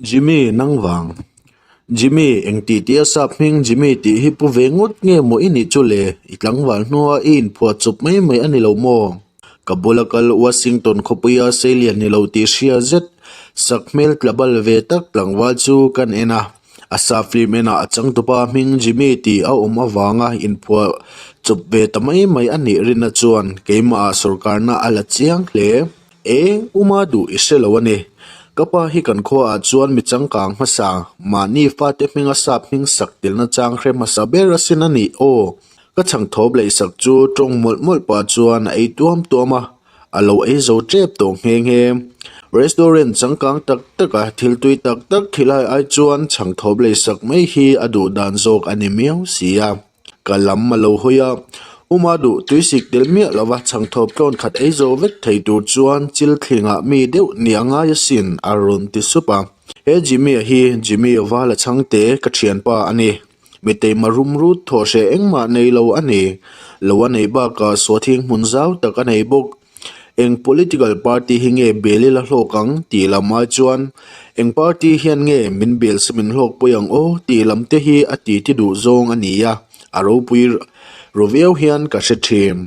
Jimmy, nang vang. Jimmy, eng tih tih a sap hming Jimmy tih hi pu ve ngawt nge maw i nih chu le? I tlangval hnua i inphuah chawp mai mai a ni lo maw? Ka bula kal Washington khawpuia seilian ni lo tih hria zet sak hmel tla bal ve tak tlangval chu kan en a. A sap film enah a changtupa hming Jimmy tih a awm avanga inphuah chawp ve ta mai mai a nih rinna chuan keimahah sawrkarna a la chiang hle. E, Uma duh i hre lo a ni. Ka pa hi kan khuaah chuan mi changkang hmasa, mahni fate hminga sap hming sak telna chang hre hmasa ber asin a nih aw. Ka chhang thawp leh sak chu tawng mawlh mawlh pah chuan a ei tuam tuam a, a lo ei zo tep tawh nghe nghe. Restaurant changkang tak taka thil tui tak tak khilai ai chuan chhang thawp leh sak mai hi a duh dan zawk a ni miau si a. Ka lam a lo hawi a, Uma duh tuisik tel miah lova chhangthawp tlawn khat ei zo vek thei tur chuan chil thlingah mi deuh ni a ngai asin a rawn ti sup a. He Jimmy-a hi Jimmy Vala chhangte ka thianpa a ni. Mi teima rum rut thawh hreh engmah nei lo a ni. Lo a neih bakah sawthing hmun zau tak a nei bawk. Eng political party hi nge bel ila hlawk ang tih lam ai chuan eng party hian nge min bel se min hlawk pawi ang aw tih lam te hi a ti ti duh zawng a ni a, a ropui ru viau hian ka hre thin.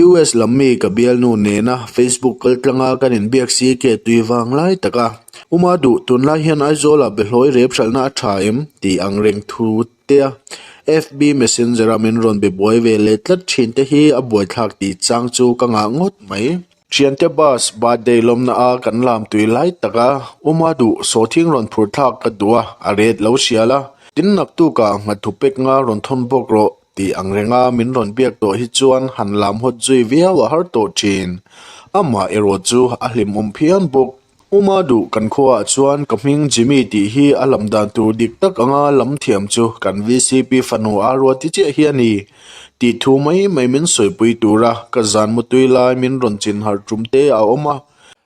US lam mi ka bialnu nena Facebook kaltlanga kan inbiak si ke tui vang lai tak a, Uma duh tunlai hian Aizawlah behlawi rep hralhna a tha em tih ang reng thu Tea, FB Messenger-a min rawn be buai ve leh tlat thin te hi a buaithlak tih chang chu ka ngah ngawt mai. Thiante bus birthday lawmna a kan lam tui lai tak a, Uma duh sawthing rawn phur thlak ka duh a, a ret lo hrial a, tin naktukah nghathu pek nga rawn thawn bawk rawh tih ang renga min rawn biak tawh hi chuan han lam hawt zui viau a har tawh thin. Amah erawh chu a hlimawm phian bawk. Uma duh kan khuaah chuan ka hming Jimmy tih hi a lam dan tur dik tak anga lam thiam chu kan vcp fanu a ruati chiah hi a ni tih thu mai mai min sawipui tura ka zan mutui lai min rawn chin harh tum te a awm a.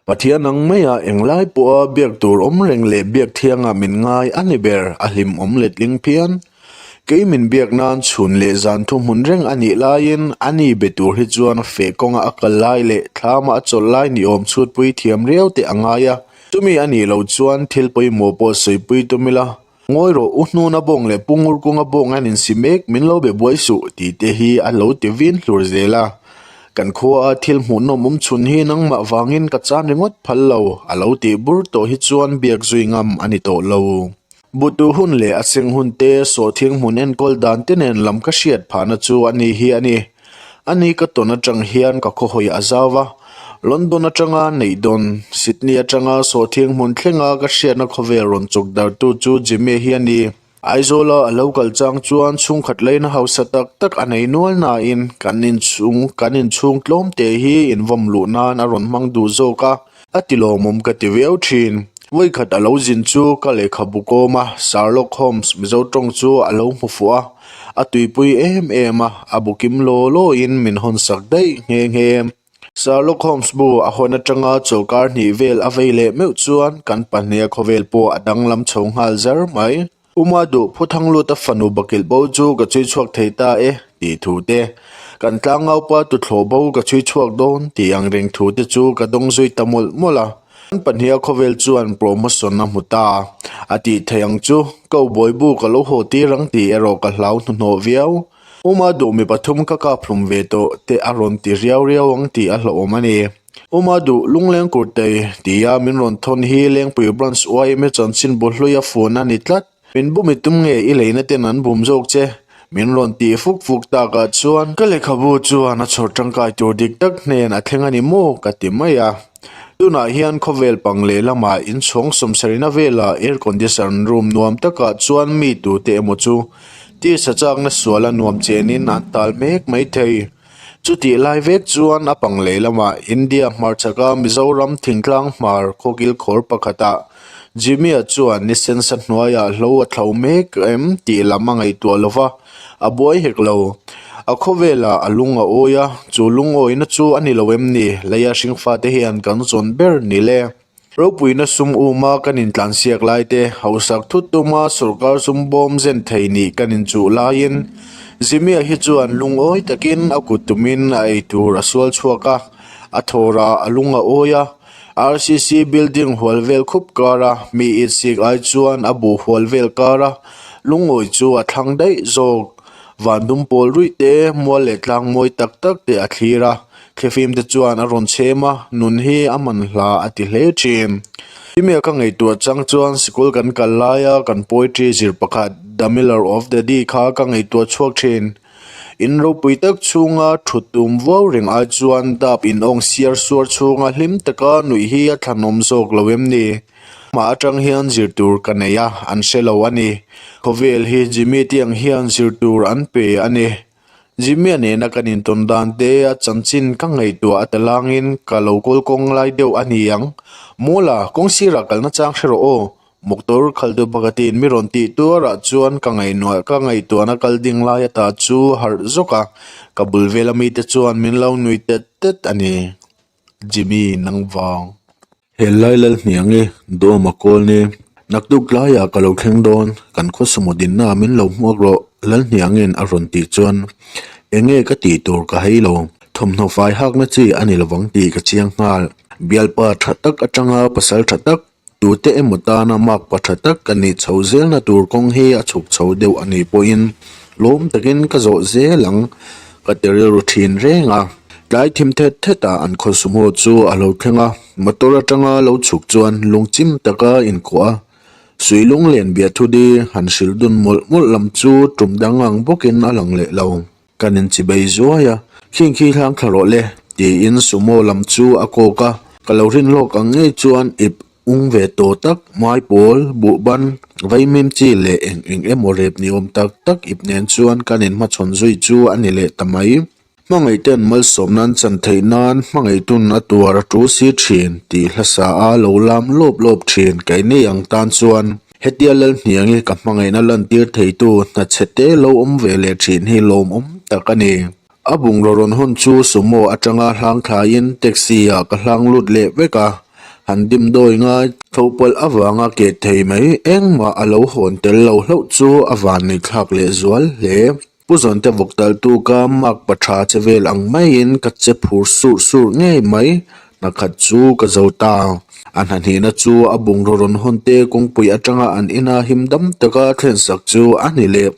Pathian ang maia englai pawha biak tur awm reng leh biak thiangah min ngai a ni ber a hlimawm letling phian. Kei min biak nan chhun leh zan thu hmun reng a nih laiin a ni be tur hi chuan feh kawnga a kal lai leh thlama a chawlh lai ni awm chhutpui thiam riau te a ngai a. Chumi a nih loh chuan thil pawimawh pawh sawipui tum ila, Ngawi rawh, u hnuna bawng leh pu ngur kunga bawng an insi mek, min lo be buai suh tih te hi a lo ti vin hlur zel a. Kan khua a thil hmuhnawm awm chhun hi nangmah vangin ka chan ringawt phal lo, a lo tih bur tawh hi chuan biak zui ngam a ni tawh lo. Butu hun leh a seng hun te, sawhthing hmun enkawl dan te nen lam ka hriat phahna chu a ni hi a ni. A ni ka tawn atang hian ka khawhawi a zau va, London atanga neih dawn, Sydney atanga sawhthing hmun thlenga ka hriatna khawvel rawn chawk dartu chu Jimmy hi a ni. Aizawla a lo kal chang chuan chhungkhat leina hausa tak tak a nei nual nain kan inchhung kan inchhung tlawm te hi invawm luh nan a rawn hmang duh zawk a. A ti lawmawm ka ti viau thin. Vawikhat a lo zin chu ka lehkhabu kawm a, Sherlock Holmes Mizo tawng chu a lo hmu fuh a, a tuipui em em a, a bu kim law lawin min hawn sak daih nghe nghe. Sherlock Holmes bu a hawn atanga chawlhkar hnih vel a vei leh meuh chuan kan pahniha khawvel pawh a danglam chho nghal zar mai. Uma duh Phuthang luta fanu bakilh bo chu ka chhui chhuak thei ta e tih thu te, kan tlangaupa tuthlawh bo ka chhui chhuak dawn tih ang reng thu te chu ka dawng zui ta mawlh mawlh a. Kan pahniha khawvel chuan promotion a hmu ta a tih theih ang chu, ko bawibu ka lo haw tir ang tih erawh ka hlau hnuhnawh viau. Uma duh mi pathum ka kap hlum ve tawh te a rawn ti riau riau ang tih a hlauhawm a ni. Uma duh lungleng kurtei tia min rawn thawn hi Lengpui Branch yma chanchin bu hlui a fun a ni tlat. Min bum i tum nge i leina ten an bum zawk che? Min rawn tih fuk fuk takah chuan ka lehkhabu chuan a chhawr tangkai tur dik tak hnen a thleng a ni maw ka ti mai a. Tunah hian khawvel pang lehlamah inchhawng sawmsarina velah air condition room nuam takah chuan mi tute emaw chu tisa chakna suala nuam chenin an tal mek mai thei. Chutih lai vek chuan a pang lehlamah India hmarchhaka Mizoram thingtlang hmar khawkil khawr pakhatah Jimmy-a chuan ni sensa hnuaiah hlo a thlo mek em tih lam a ngaihtuah lo va, a buai hek lo. A khawvelah a lung a awi a, chu lungawina chu a ni lo em ni? Leia hringfate hian kan zawn ber ni le. Ropuina sum uma kan intlansiak lai te, hausak thut tuma sawrkar sum bawm zen thei nih kan inchuh laiin Jimmy-a hi chuan lungawi takin a kut tumin a ei tur a sual chhuak a, a thawrah a lung a awi a. RCC building hual vel khup kar a, mi itsik ai chuan a buh hual vel kar a, lungawi chu a thlang daih zawk. Van dum pawl ruih te, mual leh tlang mawi tak tak te a thlir a, thlifim te chuan a rawn chhem a, nun hi a man hla a ti hle thin. Chimia ka ngaihtuah chang chuan sikul kan kal laia kan poetry zir pakhat The Miller of the Dee kha ka ngaihtuah chhuak thin. In ropui tak chhunga thut tum vuau reng ai chuan dap inawng siar suar chhunga hlim taka nuih hi a thlanawm zawk lo em ni? Amah atang hian zir tur ka nei a, an hre lo a ni. Khawvel hi Jimmy te ang hian zir tur an pe a ni. Jimmy-a nena kan intawn dan te a chanchin ka ngaihtuah a talangin ka lo kawl kawng lai deuh a ni ang. Mawla, kawng sirah kalna chang hre rawh aw. Motor khaltu pakhatin mi rawn tih tuarah chuan ka ngaihnuah ka ngaihtuahna kal ding lai ata chu harh zawk a, ka bul vela mite chuan min lo nui tet tet a ni. Jimmy nang vang. He lai lal hniang i dawm a kawl ni. Naktuk tlaiah ka lo thleng dawn, kan khawsa maw dinna min lo hmuak rawh lal hniangin a rawn tih chuan enge ka tih tur ka hei lo, thawmhnaw fai hakna chi a ni lovang tih ka chiang nghal. Bialpa tha tak atanga pasal tha tak Tute emaw tana mark pa tha tak ka nih chho zelna tur kawng hi a chhuk chho deuh a nih pawhin lawm takin ka zawh zel ang ka ti rilru thin reng a. Tlai thim thet thetah an khawsumhaw chu a lo thleng a, motor atanga lo chhuk chuan lungchim taka inkuah a, Suilung len biathudi han hrilh dun mawlh mawlh lam chu tum dang ang bawkin a lang leh lo. Kan inchibei zuai a, Khing khi hlang thla rawh le, tiin sumo lam chu a kawk a, ka lo rin lawk ang ngei chuan ip ung ve tawh tak, maipawl, buhban, vaimim chi leh eng eng emaw rep ni awm tak tak ip nen chuan kan inhmachhawn zui chu a ni leh ta mai. Hmangaihten malsawm nan chan theih nan hmangaihtun a tuar a tul si thin tih hlasa a lo lam lawp lawp thin keini ang tan chuan. Hetia Lalhniangi ka hmangaihna lantir theitu hna chhe te lo awm ve leh thin hi lawmawm tak a ni. A bungraw rawn hawn chu sumo atanga hlang thlaiin taxi ah ka hlang lut leh vek a, han dimdawi ngai tho palh avanga keh thei mai engmah a lo hawn tel lo hlauh chu a vanni thlak leh zual hle. Pu Zawnte vawk taltu ka mark pa tha che vel ang maiin ka che phur surh surh ngei mai. Hna khat chu ka zo ta. A hna hnihna chu a bungraw rawn hawn te kawngpui atanga an ina him dam taka thlen sak chu a ni leh.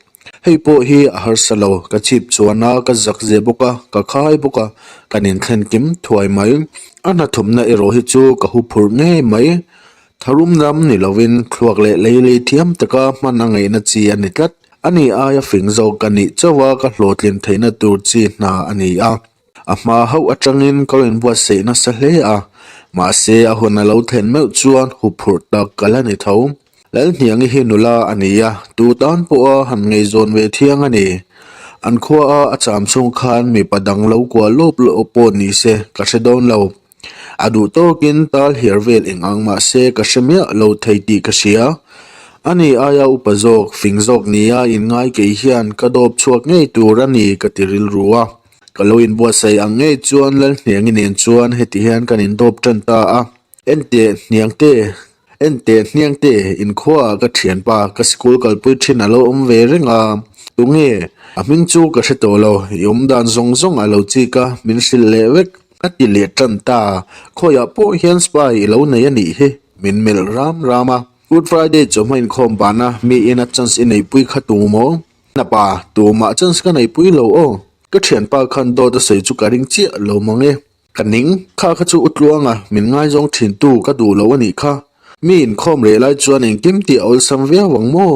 Hei pawh hi a harsa lo, ka chhip chuan a, ka zak ze bawk a, ka khai bawk a, kan inthlen kim thuai mai. A hna thumna erawh hi chu ka hu phurh ngei mai. Tharum lam ni lovin thluak leh lei lei thiam taka hman a ngaihna chi a ni tlat. A ni aia fing zawk ka nih chauh a ka hlawhtlin theihna tur chi hna a ni a. A hma hauh atangin ka rawn buatsaih nasa hle a, mahse a hun a lo thlen meuh chuan huphurh tak ka la ni tho. Lalhniangi hi nula a ni a, tu tan pawha han ngaihzawn ve thiang a ni. An khuaa a cham chhung khan mipa dang lo kuah lawp lawp pawh ni se ka hre dawn lo. A duh tawkin tal hiar vel eng ang mah se ka hre miah lo thei tih ka hria. Ani aia upa zawk, fing zawk nia inngai kei hian ka dawp chhuak ngei tur a ni ka ti rilru a. Ka lo inbuatsaih ang ngei chuan Lalhniangi nen chuan heti hian kan indawp tan ta a. Enteh hniangte, enteh hniangte, inkhuaah ka thianpa, ka sikul kalpui thin a lo awm ve reng a. Tunge? A hming chu ka hre tawh lo, i awmdan zawng zawng a lo chik a, min hrilh leh vek. Ka ti leh tan ta, khawiah pawh hian spy i lo nei a nih hi, min melh ram ram a. Good Friday chawhma inkhawm bana mi ina chance i neihpui kha tu maw? Hnapa, tumah chance ka neihpui lo aw. Ka thianpa khan dawt a sawi chu ka ring chiah lo mang e. Ka ning, kha kha chu u tluanga min ngaizawng thintu ka duh lo a nih kha. Mi inkhawm reh lai chuan engkim tih a awlsam viau ang maw?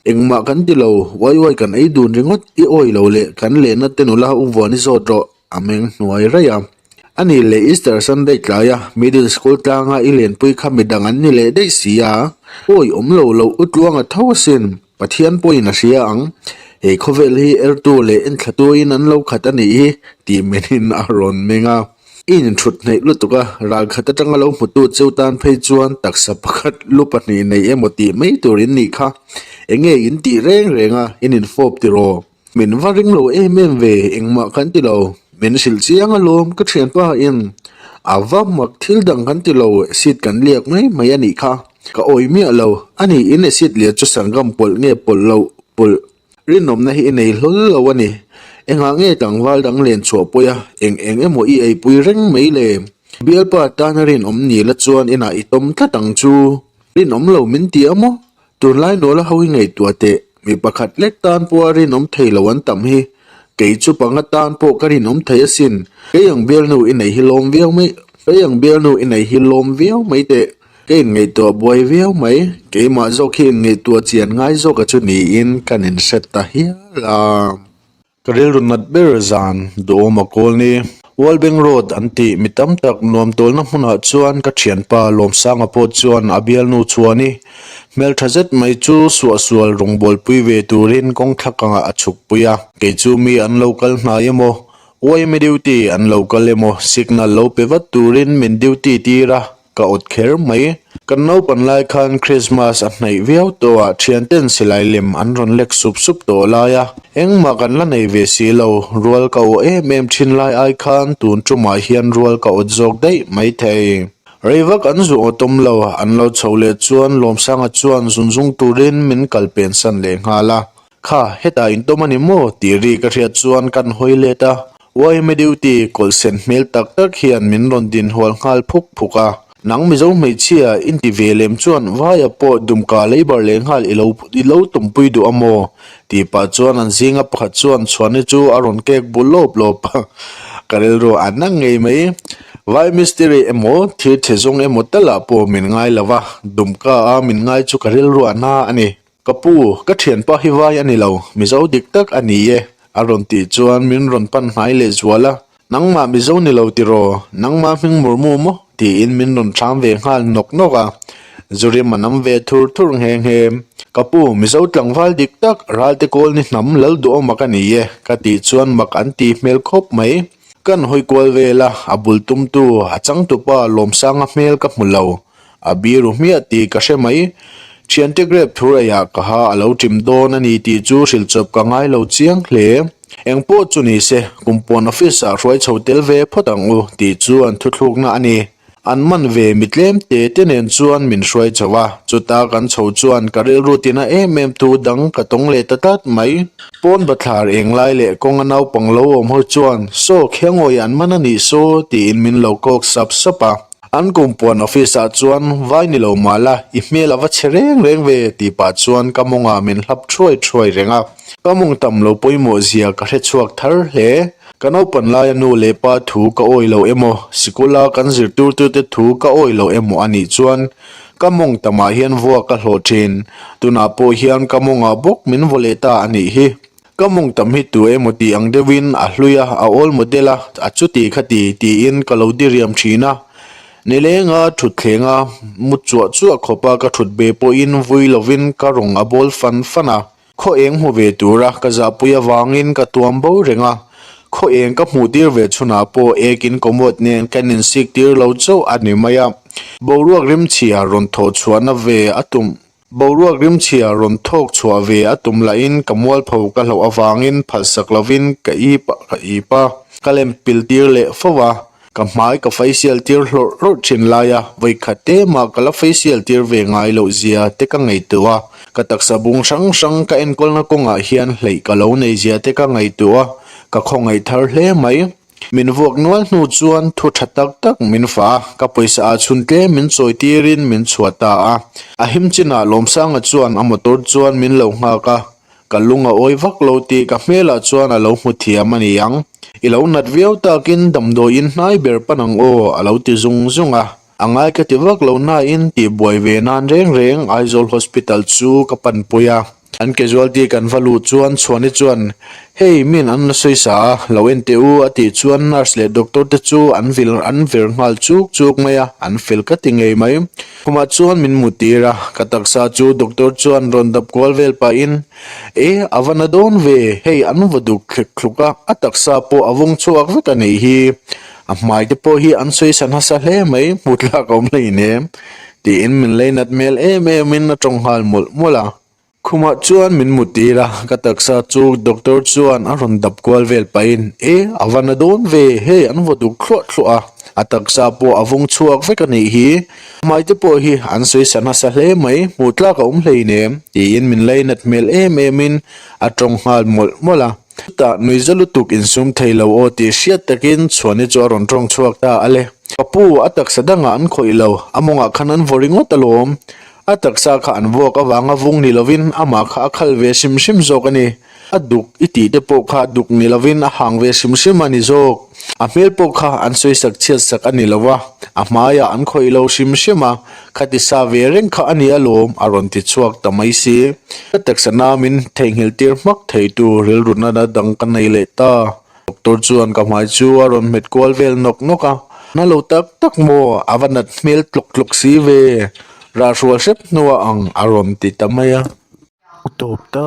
Engmah kan ti lo, uai uai kan ei dun ringawt, i awi lo leh kan lehna te nula u vuan i zawt rawh, a meng hnuai raih a. A nih leh Easter Sunday tlaia Middle School tlanga i lenpui kha midang an ni leh daih si a, awi awm lo lo u tluanga tho asin, Pathian pawhin a hria ang, he khawvel hi ertu leh enthlatuin an lo khat a nih hi, tih menin a rawn meng a. I inthut hneih lutuk a, ralkhat atanga lo hmutu cheu tan phei chuan taksa pakhat lu pahnih nei emaw tih mai tur in nih kha. Enge in tih reng reng a, in infawp tiraw? Min va ring lo em em ve, engmah kan ti lo. Min hrilh chiang alawm ka thianpa in. A va mak thil dang kan ti lo, acid kan liak mai mai a nih kha. Ka awi miah lo, a ni in acid lian chu sangam pawlh nge pawlh loh pawlh. Rinawmna hi i nei hlawl lo a ni. Engah nge tlangval dang len chhuah pawi a, eng eng emaw i eipui reng mai le? Bialpa tana rinawm ni la chuan inah i tawm tlat ang chu. Rinawm lo min ti a maw? Tunlai nawla ho hi ngaihtuah teh, mi pakhat lek tan pawha rinawm thei lo an tam hi. Kei chu panga tan pawh ka rinawm thei asin. Kei ang bialnu i nei hi lawm viau mai, kei ang bialnu i nei hi lawm viau mai teh. Ka inngaihtuah buai viau mai, keimah zawk hi inngaihtuah chian ngai zawka chu niin kan inhre ta hial a. Ka rilru nat ber zan duhawm a kawl ni. Walbeng Road an tih mi tam tak nuam tawlna hmunah chuan ka thianpa Lawmsanga pawh chuan a bialnu chuan i hmeltha zet mai chu suahsual rawngbawlpui ve turin kawngthlakangah a chhukpui a. Kei chu mi an lo kal hnai emaw, yma duty an lo kal emaw signal lo pe vat turin min duty tir a. Ka awt kher mai. Kan naupan lai khan Christmas a hnaih viau tawh ah thianten silai lem an rawn lek sup sup tawh lai a, engmah kan la nei ve si lo, rual ka awh em em thin lai ai khan tun tumah hian rual ka awt zawk daih mai thei. Rei vak an zu awt awm lo, an lo chho leh chuan Lawmsanga chuan zunzung turin min kal pensan leh nghal a. Kha, hetah intawm a ni maw? tih ri ka hriat chuan kan hawi let a. Yma duty kawlh sen hmel tak tak hian min rawn din hual nghal phuk phuk a. Nang Mizo hmeichhia inti ve lem chuan vaia pawh dumka leibar leh nghal i lo i lo tumpui duh a maw? tih pah chuan an zinga pakhat chuan chhuani chu a rawn kek bu lawp lawp a. Ka rilru a na ngei mai. Vai mistiri emaw thir chhe zawng emaw talah pawh min ngai lo va, dumka a min ngai chu ka rilru a na a ni. Ka pu, ka thianpa hi vai a ni lo, Mizo dik tak a ni e, a rawn tih chuan min rawn pan hnai leh zual a. Nangmah Mizo ni lo tiraw, nangmah hming murmu maw? tiin min rawn thlam ve nghal nawk nawk a. Zurim a nam ve thur thur nghe nghe. Ka pu, Mizo tlangval dik tak, Ralte Kawlni hnam Lalduhawma ka ni e, ka tih chuan mak an ti hmel khawp mai. Kan hawi kual vel a, a bul tumtu, a changtupa Lawmsanga hmel ka hmu lo. A biru hmiah tih ka hre mai. Thiante grep thur eiah ka ha a lo ṭim dawn a ni tih chu hrilh chawp ka ngai lo chiang hle. Eng pawh chu ni se, kumpuan office ah hruai chho tel ve phawt ang u tih chu an thuthlukna a ni. An man ve mi tlem te te nen chuan min hruai chho a, chuta kan chho chuan ka rilru tina em em tu dang ka tawng leh ta tlat mai. Pawn bathlar eng lai leh kawnga naupang lo awm ho chuan, Saw khiangawi an man a nih saw tiin min lo kawk sap sap a. An kumpuan office ah chuan vai ni lo mah la, i hmel a va chhe reng reng ve tih pah chuan ka mawngah min hlap thuai thuai reng a. Ka mawng tam lo pawimawh zia ka hre chhuak thar hle. Ka naupan laia nu leh pa thu ka awi lo emaw, sikula kan zirtirtute thu ka awi lo emaw a nih chuan ka mawng tamah hian vua ka hlawh thin. Tunah pawh hian ka mawngah bawk min vaw leh ta a nih hi. Ka mawng tam hi tu emaw tih ang deuhin a hlui a, a awl model a, a chuti kha ti tiin ka lo diriam thin a. Nilenga thutthleng a mu chuah chuah khawp a ka thut ve pawhin vui lovin ka rawng a bawl fan fan a. Khaw eng hmu ve tura ka zahpui avangin ka tuam bo reng a. Khaw eng ka hmuh tir ve chhunah pawh ekin commode nen kan insik tir lo chauh a ni mai a. Boruak rimchhia rawn thawh chhuahna ve a tum Boruak rimchhia rawn thawk chhuah ve a tum lahin ka mualpho ka hlauh avangin phalsak lovin ka ip a, ka ip a. Ka lem pil tir leh fo a, ka hmai ka faisial tir hlawrh hlawrh thin lai a, vawikhat te mah ka la faisial tir ve ngai loh zia te ka ngaihtuah a, ka taksa bung hrang hrang ka enkawlna kawngah hian hleih ka lo nei zia te ka ngaihtuah a, ka khawngaih thar hle mai. Min vuak nual hnu chuan thu tha tak tak min fah a, ka pawisa ah chhun tlem min chawi tirin min chhuah ta a. A him chinah Lawmsanga chuan a motor chuan min lo nghak a, ka lung a awi vak lo tih ka hmelah chuan a lo hmu thiam a ni ang. I lo nat viau takin damdawiin hnai ber pan ang aw a lo ti zung zung a. A ngai ka ti vak lo nain tihbuai ve nan reng reng Aizawl Hospital chu ka panpui a. An casualty kan va luh chuan Chhuani chuan, Hei, min an la sawisa a, lo en teh u a tih chuan nurse leh doctor te chu an vil an vir nghal chuk chuk mai a, an fel ka ti ngei mai. Khumah chuan min mu tir a, ka taksa chu doctor chuan rawn dap kual vel pahin, E, a va na dawn ve, hei an va duk thlek thluk a, a taksa pawh a vawng chhuak vek a nih hi. A hmai te pawh hi an sawi sa nasa hle mai, hmu tlak a awm hleinem tiin min leinat hmel em em in a tawng nghal mawlh mawlh a. Khumah chuan min mu tir a, ka taksa chu doctor chuan a rawn dap kual vel pahin e a va na dawn ve, hei an vaw duk thluah thluah a, a taksa pawh a vawng chhuak vek a nih hi, hmai te pawh hi an sawi sa nasa hle mai, hmu tlak a awm hleinem tiin min leinat hmel em em in a tawng nghal mawlh mawlh a. Chutah nuiza lutuk insum thei lo aw tih hriat takin Chhuani chu a rawn tawng chhuak ta a le. Ka pu, a taksa dangah an khawih lo, a mawngah khan an vaw ringawt alawm. A taksa kha an vuak avanga vung ni lovin amah kha a khal ve hrim hrim zawk a ni. A duk i tih te pawh kha duk ni lovin a hang ve hrim hrim a ni zawk. A hmel pawh kha an sawisak chhiat sak a ni lo va, a hmaiah an khawih lo hrim hrim a, khati sa ve reng kha a ni alawm a rawn ti chhuak ta mai si. Ka taksa namin theihnghilh tir hmak thei tu rilru nana dang ka nei leh ta. Doctor chuan ka hmai chu a rawn hmet kual vel nawk nawk a, Na lo tak tak maw? A va nat hmel tlawk tlawk si ve. Rahhrual hrep hnuah ang a rawn ti ta mai a. U tawp ta.